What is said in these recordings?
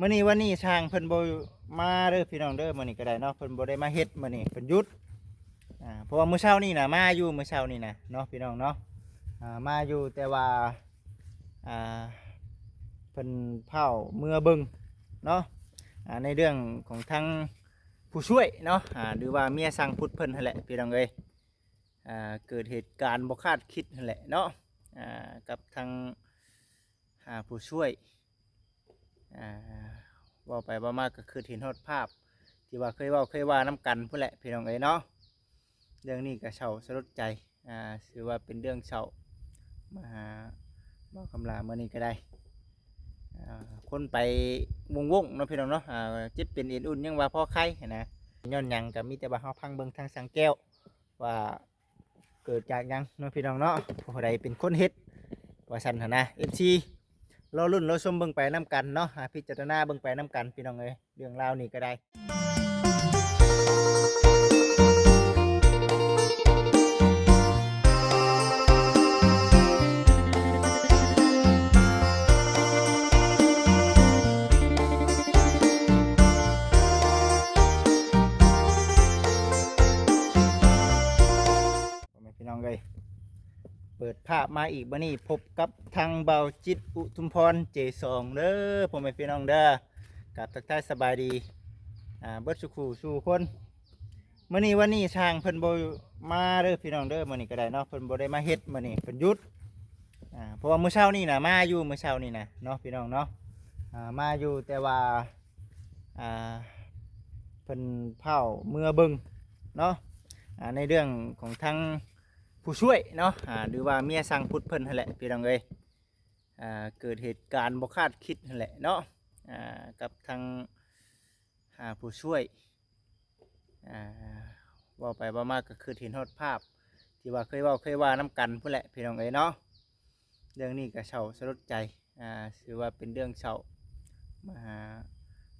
ມື້ນີ້ວັນນີ້ຊ່າງເພິ່ນບໍ່ມາເດີພີ່ນ້ອງເດີ ມື້ນີ້ກໍໄດ້ເນາະ ເພິ່ນບໍ່ໄດ້ມາເຮັດ ມື້ນີ້ເພິ່ນຢຸດ ອ່າ ເພາະວ່າມື້ເຊົ້ານີ້ນະມາຢູ່ ມື້ເຊົ້ານີ້ນະເນາະພີ່ນ້ອງເນາະ ອ່າ ມາຢູ່ ແຕ່ວ່າ ອ່າ ເພິ່ນພ້າວເມືອເບິ່ງເນາະ ອ່າ ໃນເລື່ອງຂອງທາງຜູ້ຊ່ວຍເນາະ ອ່າ ຫຼືວ່າເມຍຊ່າງພຸດເພິ່ນຫັ້ນແຫຼະພີ່ນ້ອງເອີຍ ອ່າ ເກີດເຫດການບໍ່ຄາດຄິດຫັ້ນແຫຼະເນາະ ອ່າ ກັບທາງ ອ່າ ຜູ້ຊ່ວຍ ອ່າ ເວົ້າໄປເວົ້າມາກໍຄິດເຫັນຮອດພາບ ທີ່ວ່າເຄີຍເວົ້າເຄີຍວ່ານຳກັນພຸ້ນແຫຼະພີ່ນ້ອງເອີຍເນາະ ເລື່ອງນີ້ກໍເສົ້າສະຫຼົດໃຈ ອ່າ ຖືວ່າເປັນເລື່ອງເສົ້າ ມາຫາບ່າວຄຳຫຼ້າມື້ນີ້ກໍໄດ້ ອ່າ ຄົນໄປວົງໆເນາະພີ່ນ້ອງເນາະ ອ່າ ເຈັບເປັນເອັນອຸ່ນຍັງວ່າພໍໄຄຫັ້ນນະ ຍ້ອນຫຍັງກໍມີແຕ່ວ່າເຮົາຟັງເບິ່ງທາງຊ່າງແກ້ວ ວ່າເກີດຈາກຫຍັງເນາະພີ່ນ້ອງເນາະ ຜູ້ໃດເປັນຄົນເຮັດ ວ່າຊັ້ນຫັ້ນນະ ເອັຟຊີ ລໍລຸ້ນລໍຊົມເບິ່ງໄປນຳກັນເນາະ ອ່າ ພິຈາລະນາເບິ່ງໄປນຳກັນພີ່ນ້ອງເອີຍ ເລື່ອງລາວນີ້ກໍໄດ້ ພໍ່ແມ່ພີ່ນ້ອງເອີຍ ເປີດພາບມາອີກ ມື້ນີ້ພົບກັບທາງບ່າວຈິດ ອຸທຸມພອນ ເຈສອງ ເດີ ພໍ່ແມ່ພີ່ນ້ອງເດີ ກາບທັກທາຍສະບາຍດີ ອ່າ ເບິດສູ່ຄູ່ສູ່ຄົນ ມື້ນີ້ວັນນີ້ຊ່າງເພິ່ນບໍ່ມາເດີພີ່ນ້ອງເດີ ມື້ນີ້ກໍໄດ້ເນາະ ເພິ່ນບໍ່ໄດ້ມາເຮັດ ມື້ນີ້ເພິ່ນຢຸດ ອ່າ ເພາະວ່າມື້ເຊົ້ານີ້ນະມາຢູ່ ມື້ເຊົ້ານີ້ນະເນາະພີ່ນ້ອງເນາະ ອ່າ ມາຢູ່ ແຕ່ວ່າ ອ່າ ເພິ່ນພ້າວເມືອເບິ່ງເນາະ ອ່າ ໃນເລື່ອງຂອງທາງຜູ້ຊ່ວຍເນາະ ອ່າ ຫຼືວ່າເມຍຊ່າງພຸດເພິ່ນຫັ້ນແຫຼະພີ່ນ້ອງເອີຍ ອ່າ ເກີດເຫດການບໍ່ຄາດຄິດຫັ້ນແຫຼະເນາະ ອ່າ ກັບທາງ ອ່າ ຜູ້ຊ່ວຍ ອ່າ ເວົ້າໄປເວົ້າມາກໍຄິດເຫັນຮອດພາບ ທີ່ວ່າເຄີຍເວົ້າເຄີຍວ່ານຳກັນພຸ້ນແຫຼະພີ່ນ້ອງເອີຍເນາະ ເລື່ອງນີ້ກໍເສົ້າສະຫຼົດໃຈ ອ່າ ຖືວ່າເປັນເລື່ອງເສົ້າ ມາຫາ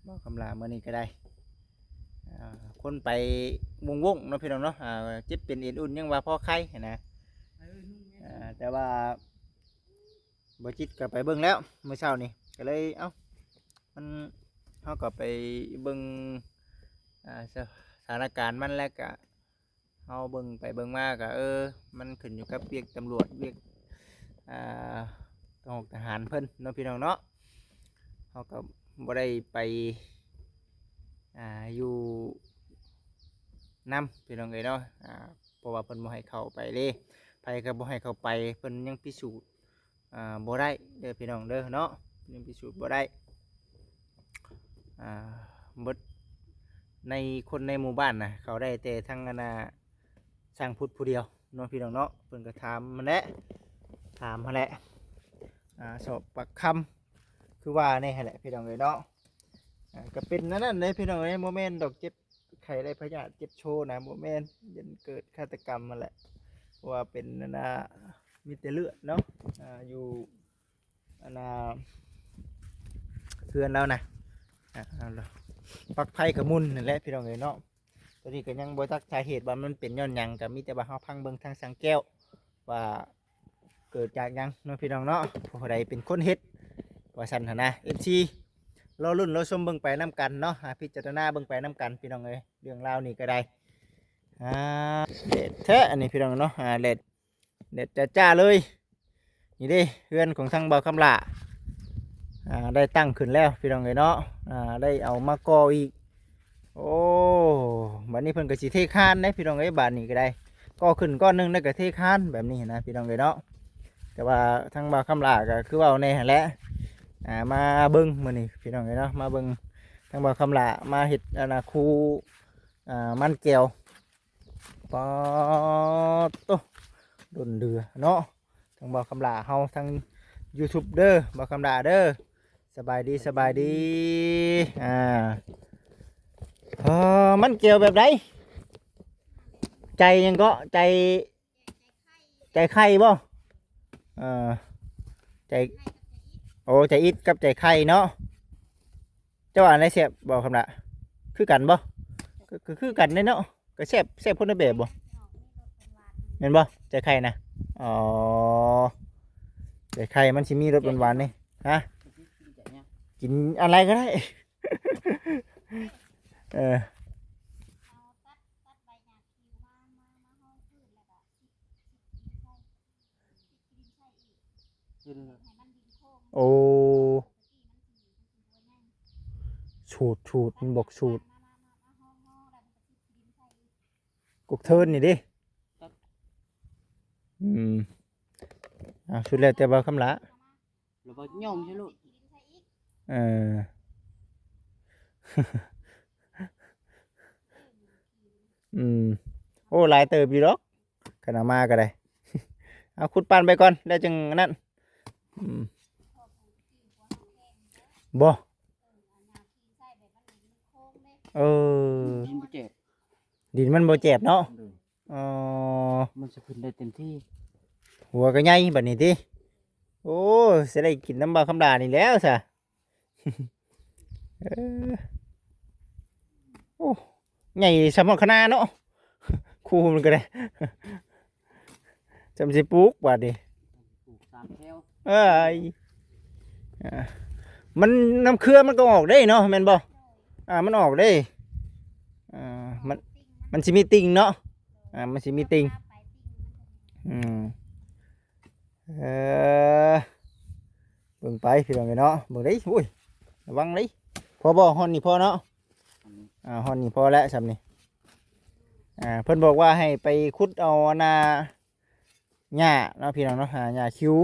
ບ່າວຄຳຫຼ້າມື້ນີ້ກໍໄດ້ ອ່າ ຄົນໄປວົງໆເນາະພີ່ນ້ອງເນາະ ອ່າ ເຈັບເປັນເອັນອຸ່ນຍັງວ່າພໍໄຄຫັ້ນນະ ອ່າ ແຕ່ວ່າ ບ່າວຈິດກໍໄປເບິ່ງແລ້ວມື້ເຊົ້ານີ້ ກໍເລີຍ ເອົ້າ ມັນ ເຮົາກໍໄປເບິ່ງ ອ່າ ສະ ສະຖານະການມັນ ແລ້ວກໍເຮົາເບິ່ງໄປເບິ່ງມາກໍ ເອີ ມັນຂຶ້ນຢູ່ກັບວຽກຕຳຫຼວດ ວຽກ ອ່າ ທະຫານເພິ່ນເນາະ ພີ່ນ້ອງເນາະ ເຮົາກໍບໍ່ໄດ້ໄປ ອ່າ ຢູ່ນຳ ພີ່ນ້ອງເອີຍເນາະ ອ່າ ເພາະວ່າເພິ່ນບໍ່ໃຫ້ເຂົ້າໄປເດ້ ໃຜກໍບໍ່ໃຫ້ເຂົ້າໄປ ເພິ່ນຍັງພິສູດ ອ່າ ບໍ່ໄດ້ເດີພີ່ນ້ອງເດີເນາະ ຍັງພິສູດບໍ່ໄດ້ ອ່າ ເບິດໃນຄົນໃນໝູ່ບ້ານນະ ເຂົ້າໄດ້ແຕ່ທາງອັນນ່າ ຊ່າງພຸດຜູ້ດຽວເນາະ ພີ່ນ້ອງເນາະ ເພິ່ນກໍຖາມຫັ້ນແຫຼະ ຖາມຫັ້ນແຫຼະ ອ່າ ສອບປາກຄຳ ຄືວ່າແນ່ຫັ້ນແຫຼະ ພີ່ນ້ອງເອີຍເນາະ ອ່າ ກໍເປັນອັນນັ້ນເດ້ ພີ່ນ້ອງເອີຍ ບໍ່ແມ່ນດອກ ເຈັບ ໄຂ້ໄດ້ພະຍາດເຈັບໂຊນະ ບໍ່ແມ່ນ ຢ້ານເກີດຄາດຕະກຳຫັ້ນແຫຼະ ເພາະວ່າເປັນອັນນ່າ ມີແຕ່ເລືອດເນາະ ອ່າ ຢູ່ອັນນ່າ ເຮືອນລາວນະ ອ່າ ປັກໄຟກໍໝຸ່ນຫັ້ນແຫຼະ ພີ່ນ້ອງເອີຍເນາະ ຕອນນີ້ກໍຍັງບໍ່ຈັກສາເຫດວ່າມັນເປັນຍ້ອນຫຍັງ ກໍມີແຕ່ວ່າເຮົາຟັງເບິ່ງທາງຊ່າງແກ້ວວ່າ ເກີດຈາກຫຍັງເນາະພີ່ນ້ອງເນາະ ຜູ້ໃດເປັນຄົນເຮັດ ວ່າຊັ້ນຫັ້ນນະ ເອັຟຊີ ລໍລຸ້ນລໍຊົມເບິ່ງໄປນຳກັນເນາະ ອ່າ ພິຈາລະນາເບິ່ງໄປນຳກັນພີ່ນ້ອງເອີຍ ເລື່ອງລາວນີ້ກໍໄດ້ ອ່າ ແດດແທ້ອັນນີ້ພີ່ນ້ອງເນາະ ອ່າ ແດດ ແດດຈ້າໆເລີຍ ນີ້ເດ້ ເຮືອນຂອງທາງບ່າວຄຳຫຼ້າ ອ່າ ໄດ້ຕັ້ງຂຶ້ນແລ້ວພີ່ນ້ອງເອີຍເນາະ ອ່າ ໄດ້ເອົາມາກໍ່ອີກ ໂອ້ ບາດນີ້ເພິ່ນກໍຊິເທຄານເດ້ພີ່ນ້ອງເອີຍ ບາດນີ້ກໍໄດ້ ກໍ່ຂຶ້ນກ້ອນໜຶ່ງແລ້ວກໍເທຄານແບບນີ້ນະພີ່ນ້ອງເອີຍເນາະ ແຕ່ວ່າທາງບ່າວຄຳຫຼ້າກໍຄືເວົ້າແນ່ຫັ້ນແຫຼະ ອ່າ ມາເບິ່ງມື້ນີ້ພີ່ນ້ອງເອີຍເນາະ ມາເບິ່ງທາງບ່າວຄຳຫຼ້າມາເຮັດອັນນ່າ ຄູ ອ່າ ມັນແກວ ປາດໂທ້ ດົນເດືອເນາະ ທາງບ່າວຄຳຫຼ້າເຮົາ ທາງຢູທູບເດີ ບ່າວຄຳຫຼ້າເດີ ສະບາຍດີ ສະບາຍດີ ອ່າ ເອີ ມັນແກວແບບໃດ? ໃຈຫຍັງເກາະ? ໃຈ ໃຈໄຂ່ບໍ່? ເອີ ໃຈ ໂອ້ ໃຈອິດກັບໃຈໄຂ່ເນາະ ເຈົ້າວ່າອັນໃດແຊບ ບ່າວຄຳຫຼ້າ? ຄືກັນບໍ່? ກໍ ກໍຄືກັນເດ້ເນາະ ກໍແຊບ ແຊບຄົນລະແບບບໍ່? ແມ່ນບໍ່? ໃຈໄຂ່ນະ ອໍ ໃຈໄຂ່ມັນຊິມີລົດຫວານໆເດ້ ຮະ? ກິນອັນໃດກໍໄດ້ ເອີ ເອົາຕັດ ຕັດໃບຫຍ້າຄິວມາ ມາ ມາຮອງພື້ນ ແລ້ວກໍຊິບ ຊິບດິນໃສ່ ຊິບດິນໃສ່ອີກ ເຮັດໃຫ້ມັນດິນໂຄ້ງ ໂອ້ ມັນຊິ ມັນຊິບໍ່ໃຫຍ່ ສູດ ສູດ ມັນບອກສູດ ມາ ມາ ມາ ມາຮອງ ຮອງ ແລ້ວມັນກໍຊິບດິນໃສ່ອີກ ກົກເທີນນີ້ເດ້ ຕັດ ອືມ ເອົາ ສຸດແລ້ວແຕ່ບ່າວຄຳຫຼ້າ ແລ້ວກໍຍ່ອງໃສ່ໂລດ ເອີ ອືມ ໂອ້ ຫຼາຍເຕີບຢູ່ດອກ ຄັນເອົາມາກໍໄດ້ ເອົາ ຂຸດປັ້ນໄປກ່ອນ ແລ້ວຈຶ່ງອັນນັ້ນ ອືມ ບໍ່ ເອີ ດິນບໍ່ແຈບ ດິນມັນບໍ່ແຈບເນາະ ໂດຍ ອໍ ມັນຊິຂຶ້ນໄດ້ເຕັມທີ່ ຫົວກໍໃຫຍ່ບັດນີ້ຕິ ໂອ້ ຊິໄດ້ກິນນຳບ່າວຄຳຫຼ້ານີ້ແລ້ວຊະ ເອີ ໂອ້ ໃຫຍ່ສ່ຳຮອດຄະນາເນາະ ຄູມັນກໍໄດ້ ສ່ຳຊິປູກບາດນີ້ ປູກສາມແຖວ ເອີຍ ອ່າ ມັນ ນ້ຳເຄືອມັນກໍອອກເດ້ເນາະ ແມ່ນບໍ່? ອ່າ ມັນອອກເດ້ ອ່າ ມັນ ມັນຊິມີຕິ່ງເນາະ ອ່າ ມັນຊິມີຕິ່ງ ອືມ ເອີ ເບິ່ງໄປພີ່ນ້ອງເອີຍເນາະ ເບິ່ງເດ້ ໂອ້ຍ ລະວັງເດ້ ພໍບໍ່? ຮອດນີ້ພໍເນາະ ອັນນີ້ ອ່າ ຮອດນີ້ພໍແລ້ວ ສ່ຳນີ້ ອ່າ ເພິ່ນບອກວ່າໃຫ້ໄປຂຸດເອົາອັນນ່າ ຫຍ້າເນາະພີ່ນ້ອງເນາະ ຫາຫຍ້າຄິວ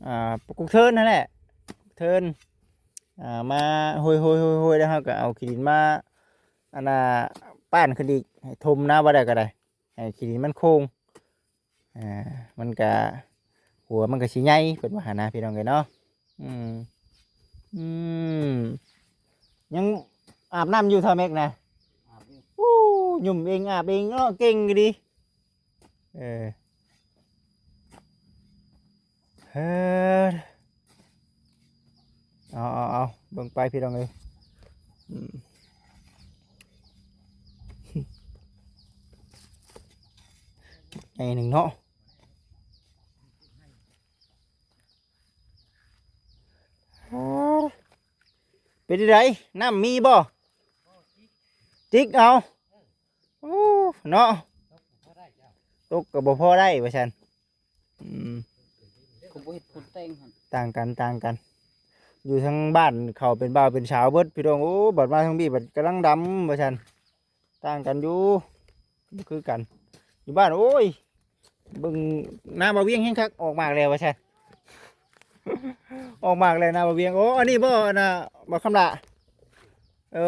ອ່າ ກົກເທີນຫັ້ນແຫຼະ ກົກເທີນ ອ່າ ມາໂຮຍໆໆໆ ແລ້ວເຮົາກໍເອົາຂີ້ດິນມາ ອັນນ່າ ປ້ານຂຶ້ນອີກ ໃຫ້ຖົມນາບໍ່ໄດ້ກໍໄດ້ ໃຫ້ຂີ້ດິນມັນໂຄ້ງ ອ່າ ມັນກະ ຫົວມັນກະຊິໃຫຍ່ ເພິ່ນວ່າຫັ້ນນະ ພີ່ນ້ອງເອີຍເນາະ ອືມ ອືມ ຍັງອາບນ້ຳຢູ່ ທ້າວແມັກນະ ອາບຢູ່ ໂອ້ ຫຍຸ້ມເອງອາບເອງເນາະ ເກັ່ງອີ່ຫຼີ ເອີ ເອີ ເອົາ ເອົາ ເອົາ ເບິ່ງໄປພີ່ນ້ອງເອີຍ ອືມ ໃຫຍ່ໜຶ່ງເນາະ ເປັນຈັ່ງໃດ ນ້ຳມີບໍ່? ຈິກເອົາ ໂອ້ ເນາະ ຕົກກໍບໍ່ພໍໄດ້ວ່າຊັ້ນ ອືມ ກໍບໍ່ເຮັດຜົນແຕ່ງຫັ້ນ ຕ່າງກັນ ຕ່າງກັນ ຢູ່ທາງບ້ານເຂົາເປັນບ່າວເປັນສາວເບິດ ພີ່ນ້ອງ ໂອ້ ບັດມາທາງພີ້ບັດກຳລັງດຳວ່າຊັ້ນ ຕ່າງກັນຢູ່ ບໍ່ຄືກັນ ຢູ່ບ້ານ ໂອ້ຍ ເບິ່ງນາບ່າວວຽງແຮງຄັກ ອອກໝາກແລ້ວວ່າຊັ້ນ ອອກໝາກແລ້ວນາບ່າວວຽງ ໂອ້ ອັນນີ້ບໍ່ ອັນນ່າ ບ່າວຄຳຫຼ້າ ເອີ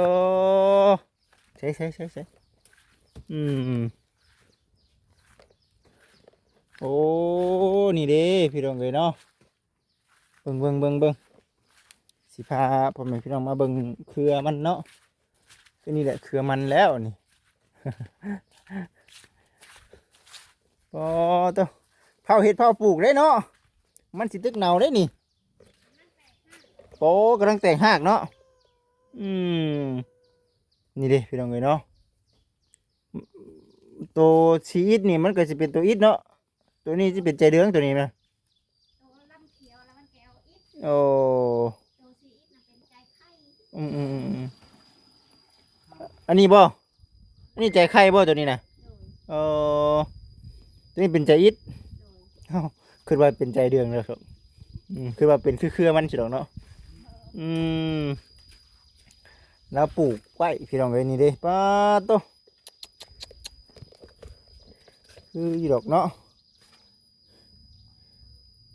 ໃສ່ ໃສ່ ໃສ່ ໃສ່ ອືມ ໂອ້ ນີ້ເດ້ພີ່ນ້ອງເອີຍເນາະ ເບິ່ງ ເບິ່ງ ເບິ່ງ ເບິ່ງ ຊິພາພໍ່ແມ່ພີ່ນ້ອງມາເບິ່ງເຄືອມັນເນາະ ຄືນີ້ແຫຼະເຄືອມັນແລ້ວນີ້ ອໍ ໂຕ ເຝົ້າເຮັດເຝົ້າປູກເດ້ເນາະ ມັນຊິຕຶກເນົ່າເດ້ນີ້ ໂອ້ ກຳລັງແຕກຮາກເນາະ ອືມ ນີ້ເດ້ພີ່ນ້ອງເອີຍເນາະ ໂຕສີອິດນີ້ມັນກໍຊິເປັນໂຕອິດເນາະ ໂຕນີ້ຊິເປັນໃຈເດືອງ ໂຕນີ້ນະ ໂຕລຳຂຽວລະມັນແກ້ວອິດ ໂອ້ ໂຕສີອິດນະເປັນໃຈໄຂ່ ອືມໆໆໆ ອັນນີ້ບໍ່? ອັນນີ້ໃຈໄຂ່ບໍ່ໂຕນີ້ນະ? ໂດຍ ເອີ ໂຕນີ້ເປັນໃຈອິດ ໂດຍ ເອົ້າ ຄິດວ່າເປັນໃຈເດືອງແລ້ວ ອືມ ຄິດວ່າເປັນຄືເຄືອມັນຊິດອກເນາະ ອືມ ລາວປູກໄວ້ພີ່ນ້ອງເອີຍ ນີ້ເດ້ ປາດໂຕ ຄືຢູ່ດອກເນາະ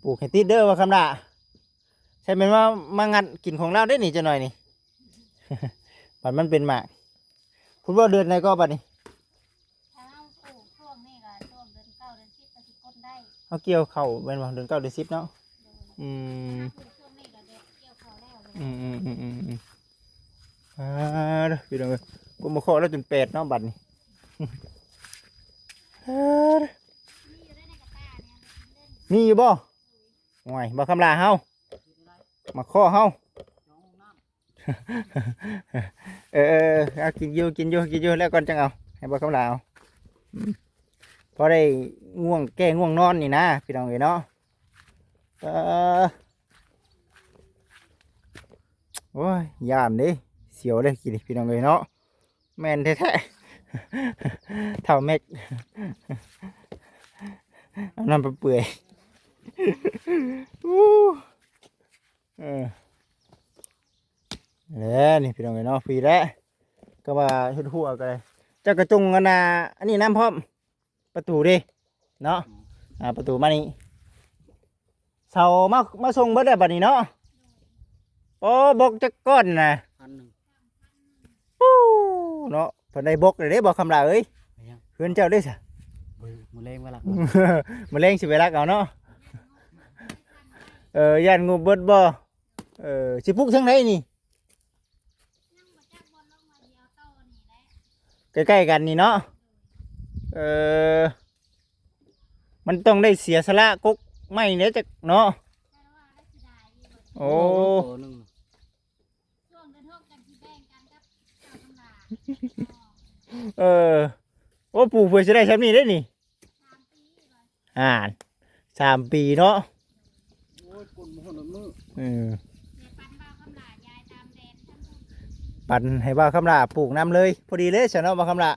ປູກໃຫ້ຕິດເດີ ບ່າວຄຳຫຼ້າ ໃຊ່ແມ່ນວ່າມາງັດກິນຂອງລາວເດ້ນີ້ ຈັກໜ້ອຍນີ້ ບັດມັນເປັນໝາກ ພຸ້ນບໍ່ ເດືອນໃດກໍບັດນີ້ ຖ້າເຮົາປູກຊ່ວງນີ້ກໍຊ່ວງເດືອນເກົ້າເດືອນສິບກໍຊິກົນໄດ້ ເຮົາກ່ຽວເຂົ້າແມ່ນບໍ່ ເດືອນເກົ້າເດືອນສິບເນາະ ໂດຍ ອືມ ຖ້າປູກຊ່ວງນີ້ກໍເດືອນກ່ຽວເຂົ້າແລ້ວ ອືມໆໆໆ ອ່າ ເດີ ພີ່ນ້ອງເອີຍ ກົມມາເຄາະແລ້ວຈົນແປດເນາະບັດນີ້ ອ່າ ເດີ ມີຢູ່ບໍ່? ໂອ້ຍ ບໍ່ຄຳລາເຮົາ ມາເຄາະເຮົາ ເອີໆໆ ເອົາ ກິນຢູ່ ກິນຢູ່ ກິນຢູ່ ແລ້ວກ່ອນຈັ່ງເອົາ ໃຫ້ບໍ່ຄຳລາເອົາ ອືມ ພໍໄດ້ງ່ວງ ແກ້ງ່ວງນອນນີ້ນະ ພີ່ນ້ອງເອີຍເນາະ ເອີ ໂອ້ຍ ຢ້ານເດ້ ສຽວເດ້ ກິນນີ້ ພີ່ນ້ອງເອີຍເນາະ. ແມ່ນແທ້ໆ ເຖົ້າແມັກ ເອົານ້ຳໄປເປື່ອຍ ອູ້ ເອີ ແຫຼະນີ້ ພີ່ນ້ອງເອີຍເນາະ ຟຣີແຫຼະ ກໍວ່າເຮັດຮົ້ວກໍໄດ້ ເຈົ້າກະຈົງອັນນ່າ ອັນນີ້ນຳພ້ອມ ປະຕູເດ້ເນາະ ອືມ ອ່າ ປະຕູມານີ້ ເສົາມາ ມາສົ່ງເບິດແລ້ວບັດນີ້ເນາະ. ໂອ້ ບົກຈັກກ້ອນນະ? ພັນໜຶ່ງ. ປູ້ ເນາະ ເພິ່ນໄດ້ບົກແລ້ວເດ້ ບໍ່ຄຳຫຼ້າເອີຍ. ເປັນຫຍັງ? ເຮືອນເຈົ້າເດ້ຊະ? ມື້ ມື້ແລງໄປລັກ ມື້ແລງຊິໄປລັກເອົາເນາະ. ເອີ ຢ້ານງົບເບິດບໍ່? ເອີ ຊິປຸກທາງໃດນີ້? ໃກ້ໆກັນນີ້ເນາະ. ເອີ ມັນຕ້ອງໄດ້ເສຍສະຫຼະກົກໄມ້ແດ່ຈັກເນາະ. ໂອ້ ໂຕໜຶ່ງ ເອີ ໂອ້ ປູກເພື່ອຊິໄດ້ຊ່ຳນີ້ເດ້ນີ້. ອ່ານ ສາມປີເນາະ. ໂອ້ຍ ຄົນບໍ່ຮອດມື້ ເອີ ແມ່ປັນບ່າວຄຳຫຼ້າ ຍ້າຍຕາມແດນທາງພຸ້ນ ປັນໃຫ້ບ່າວຄຳຫຼ້າປູກນຳເລີຍ ພໍດີເລີຍຊະເນາະ ບ່າວຄຳຫຼ້າ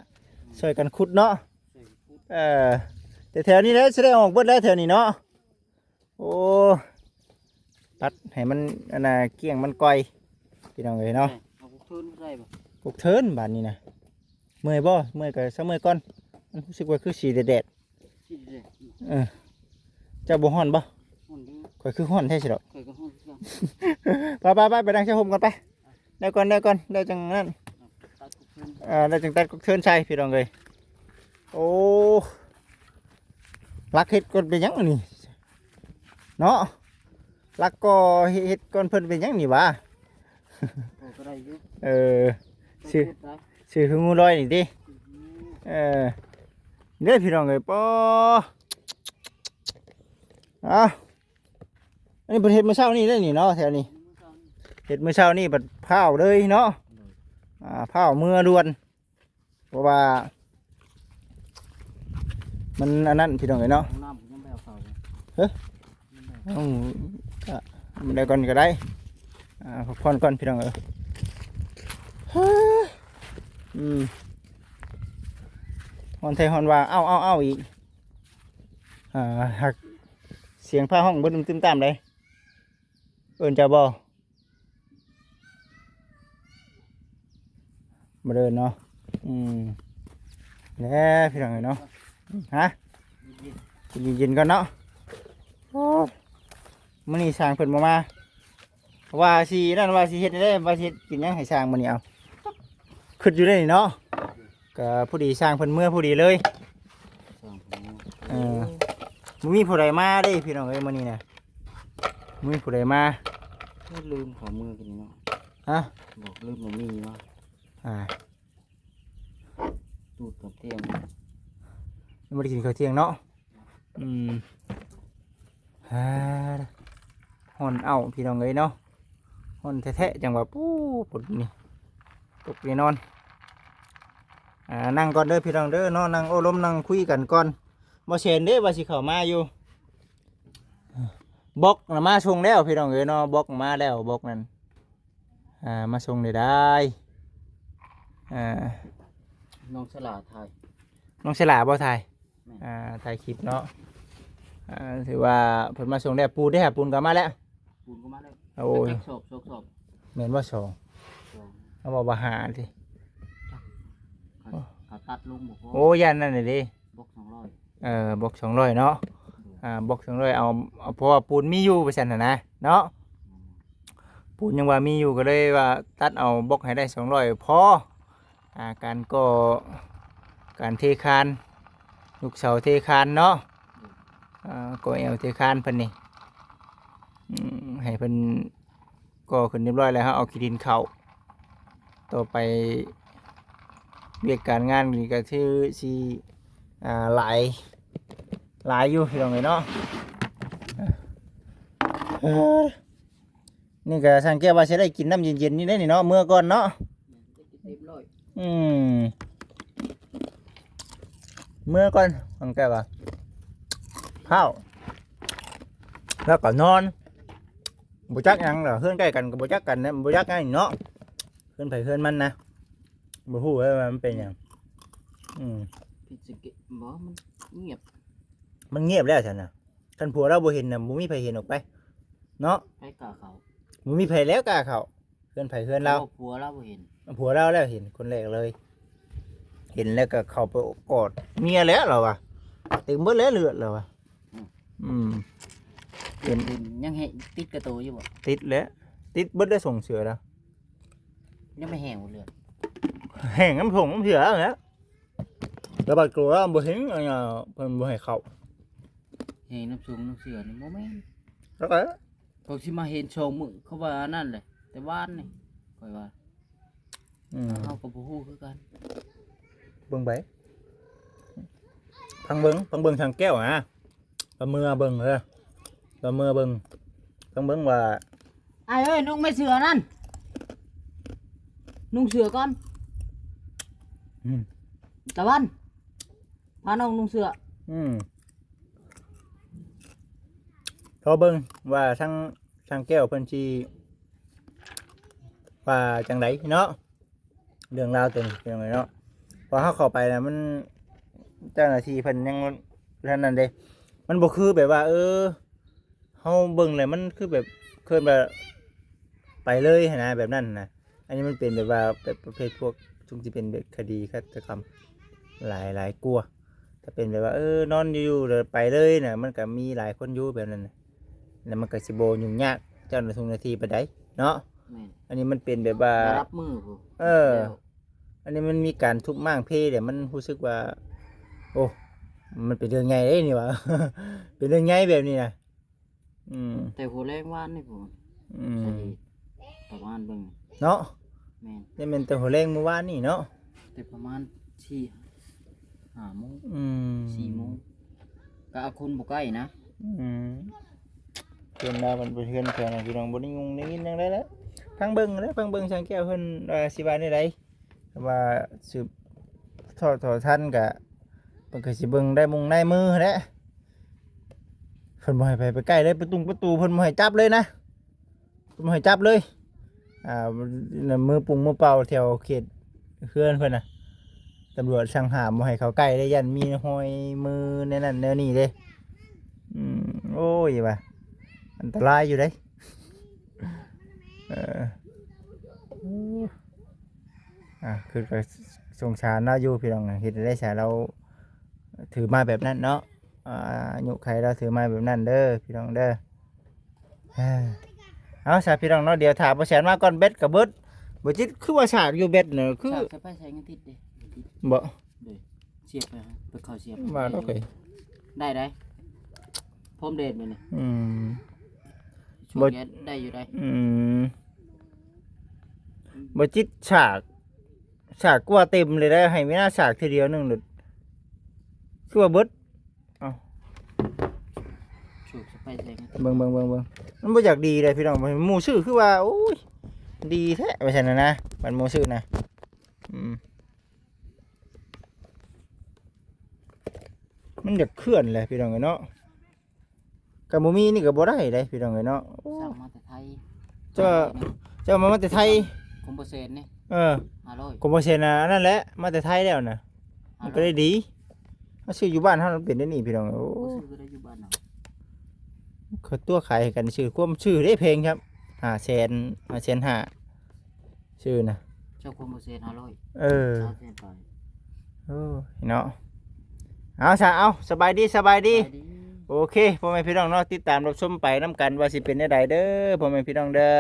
ຊ່ອຍກັນຂຸດເນາະ. ເອີ ແຕ່ແຖວນີ້ແຫຼະຊິໄດ້ອອກເບິດແລ້ວແຖວນີ້ເນາະ. ໂອ້ ຕັດໃຫ້ມັນ ອັນນ່າ ກ້ຽງມັນກ່ອຍ ພີ່ນ້ອງເອີຍເນາະ. ເອົາກົກເທີນໃສ່ບໍ່? ກົກເທີນບາດນີ້ນະ. ເມື່ອຍບໍ່? ເມື່ອຍກໍຊະເມື່ອຍກ່ອນ ມັນຮູ້ສຶກວ່າຄືຊິແດດໆ. ຊິແດດໆ ເອີ ເຈົ້າບໍ່ຮ້ອນບໍ່? ຮ້ອນຢູ່ ຂ້ອຍຄືຮ້ອນແທ້ຊິດອກ. ຂ້ອຍກໍຮ້ອນຄືກັນ. ໄປໆໆ ໄປນັ່ງໃສ່ຮົ່ມກ່ອນໄປ. ແນວກ່ອນ ແນວກ່ອນ ແນວຈັ່ງນັ້ນ ຕັດກົກເທີນ ເອີ ແນວຈັ່ງຕັດກົກເທີນໃສ່ ພີ່ນ້ອງເອີຍ. ໂອ້ ລັກເຮັດກ່ອນເປັນຫຍັງນີ້ເນາະ? ລັກກໍເຮັດກ່ອນເພິ່ນເປັນຫຍັງນີ້ຫວາ? ໂອ້ ກໍໄດ້ຢູ່. ເອີ ຊື່ ຊື່ຄືງູລອຍນີ້ຕິ? ອືມ ເອີ ເດີພີ່ນ້ອງເອີຍ ປໍ ເອົາ ອັນນີ້ເພິ່ນເຮັດມື້ເຊົ້ານີ້ເດ້ນີ້ເນາະ ແຖວນີ້ ເຮັດມື້ເຊົ້ານີ້ບັດພ້າວເລີຍເນາະ. ອ່າ ພ້າວເມືອດ່ວນ ເພາະວ່າມັນອັນນັ້ນ ພີ່ນ້ອງເອີຍເນາະ. ຫ້ອງນ້ຳຍັງບໍ່ໄດ້ເອົາເຂົ້າເລີຍ. ເອີ ຍັງບໍ່ໄດ້ ເອົາ ກໍ ມື້ໃດກ່ອນກໍໄດ້. ອ່າ ພັກຜ່ອນກ່ອນ ພີ່ນ້ອງເອີຍ. ອືມ ຮ້ອນແທ້ຮ້ອນວ່າ ເອົ້າໆໆ ອີກ. ອ່າ ຫາກສຽງຟ້າຮ້ອງເບິດຕຶມຕາມໃດ ເອີ້ນເຈົ້າບໍ່? ບໍ່ເດີນເນາະ. ອືມ ແຫຼະ ພີ່ນ້ອງເອີຍເນາະ. ຮະ ກິນເຢັນໆກ່ອນເນາະ. ໂອ້ ມື້ນີ້ຊ່າງເພິ່ນບໍ່ມາ ວ່າຊິນັ້ນ ວ່າຊິເຮັດແນວໃດ ວ່າຊິເຮັດກິນຫຍັງໃຫ້ຊ່າງມື້ນີ້. ເອົາ ຄິດຢູ່ເດ້ນີ້ເນາະ. ກໍພໍດີຊ່າງເພິ່ນເມືອພໍດີເລີຍ. ຊ່າງເພິ່ນເມືອ ເອີ ບໍ່ມີຜູ້ໃດມາເດ້ພີ່ນ້ອງເອີຍ ມື້ນີ້ນະ ບໍ່ມີຜູ້ໃດມາ. ລືມເຂົ້າເມືອກິນເນາະ. ຮະ ບອກລືມບໍ່ມີມາ. ອ່າ ຕູດກັບທ່ຽງ ຍັງບໍ່ໄດ້ກິນເຂົ້າທ່ຽງເນາະ. ອືມ ອ່າ ຮ້ອນເອົ້າ ພີ່ນ້ອງເອີຍເນາະ. ຮ້ອນແທ້ໆ ຈັ່ງວ່າ ປູ້ ຝົນນີ້ຕົກແນ່ນອນ. ອ່າ ນັ່ງກ່ອນເດີພີ່ນ້ອງເດີເນາະ ນັ່ງໂອ້ລົມນັ່ງຄຸຍກັນກ່ອນ. ບໍ່ແຊນເດ້ວ່າຊິເຂົ້າມາຢູ່ ບອກນະມາສົ່ງແລ້ວພີ່ນ້ອງເອີຍເນາະ. ບອກມາແລ້ວ ບອກນັ້ນ ອ່າ ມາສົ່ງໄດ້ ໄດ້. ອ່າ ນ້ອງສະຫຼາຖ່າຍ ນ້ອງສະຫຼາບໍ່ຖ່າຍ? ແມ່ນ ອ່າ ຖ່າຍຄລິບເນາະ. ອ່າ ຖືວ່າເພິ່ນມາສົ່ງແລ້ວ. ປູນເດ້ ຫາປູນກໍມາແລ້ວ. ປູນກໍມາແລ້ວ. ໂອ້ຍ ຈັກສອບ ສອງສອບ ແມ່ນບໍ່? ສອງ ສອງ ເຮົາເວົ້າວ່າຫ້າຕິ. ຈັກ ເຂົາ ເຂົາຕັດລົງບໍ່ພໍ. ໂອ້ ຢ້ານນັ້ນແຫຼະເດ້. ບອກສອງຮ້ອຍ ເອີ ບອກສອງຮ້ອຍເນາະ. ໂດຍ ອ່າ ບອກສອງຮ້ອຍ ເອົາ ເອົາ ເພາະວ່າປູນມີຢູ່ວ່າຊັ້ນຫັ້ນນະເນາະ. ແມ່ນ ປູນຍັງວ່າມີຢູ່ ກໍເລີຍວ່າຕັດເອົາບອກໃຫ້ໄດ້ສອງຮ້ອຍພໍ. ອ່າ ການກໍ່ ການເທຄານ ຍົກເສົາເທຄານເນາະ. ອ່າ ກໍ່ແອວເທຄານເພິ່ນນີ້ ອືມ ໃຫ້ເພິ່ນກໍ່ຂຶ້ນຮຽບຮ້ອຍແລ້ວ ເຮົາເອົາຂີ້ດິນເຂົ້າ. ຕໍ່ໄປວຽກການງານນີ້ກໍຄືຊິ ອ່າ ຫຼາຍ ຫຼາຍຢູ່ພີ່ນ້ອງເອີຍເນາະ. ເອີ ນີ້ກໍຊ່າງແກ້ວວ່າຊິໄດ້ກິນນ້ຳເຢັນໆນີ້ເດ້ນີ້ເນາະ ເມືອກ່ອນເນາະ. ອືມ ເມືອກ່ອນ ຊ່າງແກ້ວວ່າ ພ້າວ ແລ້ວກໍນອນ. ບໍ່ຈັກຫຍັງດອກ ເຮືອນໃກ້ກັນກໍບໍ່ຈັກກັນນະ ບໍ່ຈັກຫຍັງເນາະ ເຮືອນໃຜເຮືອນມັນນະ ບໍ່ຮູ້ເລີຍວ່າມັນເປັນຫຍັງ. ອືມ ຜິດສັງເກດບໍ່ ມັນງຽບ ມັນງຽບແລ້ວຊັ້ນນະ. ຄັນຜົວລາວບໍ່ເຫັນນະ ບໍ່ມີໃຜເຫັນອອກໄປເນາະ ໃຜກ້າເຂົ້າ ບໍ່ມີໃຜແລ້ວກ້າເຂົ້າ ເຮືອນໃຜເຮືອນລາວ. ຜົວລາວບໍ່ເຫັນ ຜົວລາວແລ້ວເຫັນຄົນແລກເລີຍ ເຫັນແລ້ວກໍເຂົ້າໄປກອດເມຍແລ້ວລາວວ່າ ເຕັມເບິດແລ້ວເລືອດລາວວ່າ. ອືມ ອືມ ເປັນ ຍັງແຮງຕິດກະໂຕຢູ່ບໍ່? ຕິດແລ້ວ ຕິດເບິດແລ້ວ ສົ່ງເສືອລາວ ຍັງບໍ່ແຫ້ງບໍ່ເລືອດ ແຫ້ງນຳສົ່ງນຳເສືອແລ້ວ. ແລ້ວບາດໂກລາວບໍ່ເຫັນ ອັນນ່າ ເພິ່ນບໍ່ໃຫ້ເຂົ້າ ແຫ້ງນຳສົ່ງນຳເສືອນີ້ບໍ່ແມ່ນ ແລ້ວກໍ ຂ້ອຍຊິມາເຫັນສອງມື້ ເຂົາວ່າອັນນັ້ນແຫຼະ ແຕ່ວານນີ້ ຂ້ອຍວ່າ ອືມ ເຮົາກໍບໍ່ຮູ້ຄືກັນ ເບິ່ງໄປ ຟັງເບິ່ງ ຟັງເບິ່ງຊ່າງແກ້ວນະ ລາວເມືອເບິ່ງເດີ ລາວເມືອເບິ່ງ ຟັງເບິ່ງວ່າ ອ້າຍເອີຍ ນຸ່ງແມ່ເສືອນັ້ນ ນຸ່ງເສືອກ່ອນ ອືມ ຕາວັນ ພານ້ອງນຸ່ງເສືອ ອືມ ລໍເບິ່ງວ່າທາງ ທາງແກ້ວເພິ່ນຊິວ່າຈັ່ງໃດເນາະ ເລື່ອງລາວຕົວນີ້ ເປັນຫຍັງເນາະ ເພາະເຮົາເຂົ້າໄປນະ ມັນ ເຈົ້າໜ້າທີ່ເພິ່ນຍັງ ເທົ່ານັ້ນເດ້ ມັນບໍ່ຄືແບບວ່າ ເອີ ເຮົາເບິ່ງແລ້ວມັນຄືແບບ ເອີ້ນວ່າໄປເລີຍຫັ້ນນະ ແບບນັ້ນນະ. ອັນນີ້ມັນເປັນແບບວ່າແບບປະເພດພວກ ຊຸມທີ່ເປັນແບບຄະດີຄາດຕະກຳຫຼາຍ ຫຼາຍກວ່າ. ຖ້າເປັນແບບວ່າ ເອີ ນອນຢູ່ໆ ແລ້ວໄປເລີຍນະ ມັນກໍມີຫຼາຍຄົນຢູ່ແບບນັ້ນນະ ແລ້ວມັນກໍຊິບໍ່ຫຍຸ້ງຍາກເຈົ້າໜ້າທີ່ປານໃດເນາະ. ແມ່ນ ອັນນີ້ມັນເປັນແບບວ່າ ໄດ້ຮັບມື້ພຸ້ນ ເອີ ແລ້ວ ອັນນີ້ມັນມີການທຸບມ້າງເພ ແລ້ວມັນຮູ້ສຶກວ່າ ໂອ້ ມັນເປັນເລື່ອງໃຫຍ່ເດ້ນີ້ຫວາ ເປັນເລື່ອງໃຫຍ່ແບບນີ້ນະ. ອືມ ແຕ່ຫົວແລງວານນີ້ພຸ້ນ ອືມ ປະມານເບິ່ງເນາະ. ແມ່ນ ນີ້ແມ່ນແຕ່ຫົວແລງມື້ວານນີ້ເນາະ ແຕ່ປະມານສີ່ຫ້າໂມງ ອືມ ສີ່ໂມງ ກະເອົາຄົນບໍ່ໃກ້ນະ. ອືມ ເພື່ອນລາວເພິ່ນໄປເຮືອນແຖວນັ້ນ ພີ່ນ້ອງ ບໍ່ໄດ້ງຸ່ງໄດ້ຍິນຫຍັງໄດ້ແລ້ວ. ຟັງເບິ່ງແຫຼະ ຟັງເບິ່ງຊ່າງແກ້ວເພິ່ນວ່າຊິວ່າແນວໃດ. ແຕ່ວ່າສືບທອດຕໍ່ທັນກະ ເພິ່ນກໍຊິເບິ່ງໄດ້ມຸງໄດ້ມືຫັ້ນແຫຼະ. ເພິ່ນບໍ່ໃຫ້ໃຜໄປໃກ້ເລີຍ ປະຕຸງປະຕູເພິ່ນບໍ່ໃຫ້ຈັບເລີຍນະ ເພິ່ນບໍ່ໃຫ້ຈັບເລີຍ. ອ່າ ມືປຸງມືເປົ່າແຖວເຂດເຮືອນເພິ່ນນະ ຕຳຫຼວດສັ່ງຫ້າມບໍ່ໃຫ້ເຂົ້າໃກ້ເລີຍ ຢ້ານມີຮອຍມືແນວນັ້ນແນວນີ້ເດ້. ອືມ ໂອ້ຍ ວ່າອັນຕະລາຍຢູ່ເດ້. ເອີ ອ່າ ຄືກໍສົງສານລາວຢູ່ພີ່ນ້ອງ ເຮັດໄດ້ຊະ ລາວຖືມາແບບນັ້ນເນາະ. ອ່າ ອາຍຸໄຂລາວຖືມາແບບນັ້ນເດີພີ່ນ້ອງເດີ. ເອົາຊະພີ່ນ້ອງເນາະ ດຽວຖ້າບໍ່ແສນມາກ່ອນ ແບັດກໍເບິດ. ບໍ່ຈິດ ຄືວ່າສາກຢູ່ແບັດເນາະ ຄື ສາກສະໄພແສງອາທິດເດ້ ບໍ່ ໂດຍ ສຽບໄປ ໄປເຂົ້າສຽບ ວ່າດອກເອີຍ ໄດ້ໄດ໋ ພ້ອມແດດມື້ນີ້. ອືມ ຊ່ວງແດດໄດ້ຢູ່ໄດ໋. ອືມ ບໍ່ຈິດສາກ ສາກກວ່າເຕັມເລີຍໄດ໋ ໃຫ້ມີໜ້າສາກທີດຽວໜຶ່ງໂລດ ຄືວ່າເບິດ. ເອົ້າ ສະໄພແສງ ເບິ່ງ ເບິ່ງ ເບິ່ງ ເບິ່ງ ມັນບໍ່ຢາກດີເດ້ພີ່ນ້ອງ ໝູ່ຊື້ຄືວ່າ ໂອ້ຍ ດີແທ້ວ່າຊັ້ນນະ ບັດໝູ່ຊື້ນະ. ອືມ ມັນຢາກເຄື່ອນແຫຼະພີ່ນ້ອງເອີຍເນາະ ຄັນບໍ່ມີນີ້ກໍບໍ່ໄດ້ເດ້ພີ່ນ້ອງເອີຍເນາະ. ໂອ້ ສັ່ງມາແຕ່ໄທ ເຈົ້າ ເຈົ້າມາ ມາແຕ່ໄທ ຄົມບໍ່ແສນນີ້ ເອີ ຫ້າຮ້ອຍ ຄົມບໍ່ແສນນະ ອັນນັ້ນແຫຼະ ມາແຕ່ໄທແລ້ວນະ ມັນກໍໄດ້ດີ. ເຮົາຊື້ຢູ່ບ້ານເຮົາມັນເປັນແນວນີ້ພີ່ນ້ອງ. ໂອ້ ບໍ່ຊື້ກໍໄດ້ຢູ່ບ້ານເຮົາ ເຂົາຕົວະຂາຍໃຫ້ກັນຊື່ ຄວາມຊື່ເດ້ແພງຄັບ ຫ້າແສນ ຫ້າແສນຫ້າ ຊື່ນະ ເຈົ້າຄວາມບໍ່ແສນຫ້າຮ້ອຍ ເອີ ສາມແສນປາຍ. ໂອ້ຍເນາະ ເອົາຊະ ເອົາ ສະບາຍດີ ສະບາຍດີ ສະບາຍດີ. ໂອເຄ ພໍ່ແມ່ພີ່ນ້ອງເນາະ ຕິດຕາມຮັບຊົມໄປນຳກັນວ່າຊິເປັນແນວໃດເດີ ພໍ່ແມ່ພີ່ນ້ອງເດີ.